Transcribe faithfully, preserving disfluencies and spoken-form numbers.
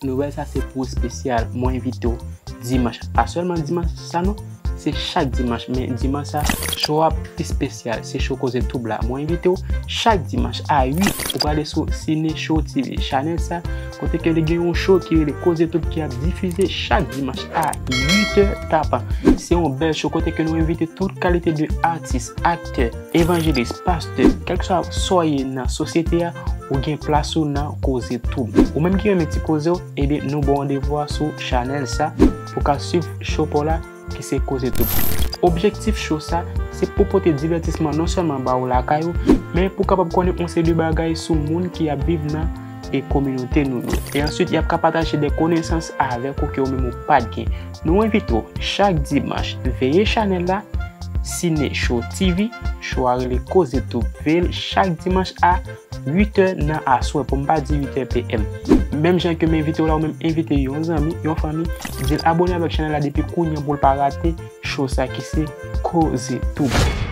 Nouvèl sa se pou espesyal. Mwen envite w dimanch. Pa sèlman dimanch sa non, se chak dimanch. Men dimanch sa, show a pi espesyal. Se show Koze Tube la. Mwen envite w chak dimanch a uit. Ou prale sou Sine Show T V, chanèl sa, kote ke li gen yon show ki rele Koze Tube ki ap difize chak dimanch a uit è tapan. Se yon bèl show kote ke nou envite tout kalite de atis, aktè, evanjelis, pastè, kèlkeswa sa w ye nan sosyete a, ou gen plas ou nan Koze Tube. Ou menm ki renmen ti koze w, ebyen, nou ba w randevou a sou chanèl sa pou ka swiv show pa w la ki se Koze Tube. Objektif show sa, se pou pote divètisman non sèlman ba w lakay ou, men pou kapab konnen yon seri de bagay sou moun ki ap viv nan e kominote nou yo. E answit, y ap ka pataje de konesans avèk ou ke ou menm ou pa t gen. Nou envite w chak dimanch, veye chanèl la, Sine Show T V, show a rele Koze Tube. Veye l chak dimanch a uit è nan aswè, pou m pa di uit è P M. Menm jan ke m envite w la, ou menm envite yon zanmi, yon fanmi, di l abone avèk chanèl la depi kounye a pou l pa rate show sa ki se Koze Tube.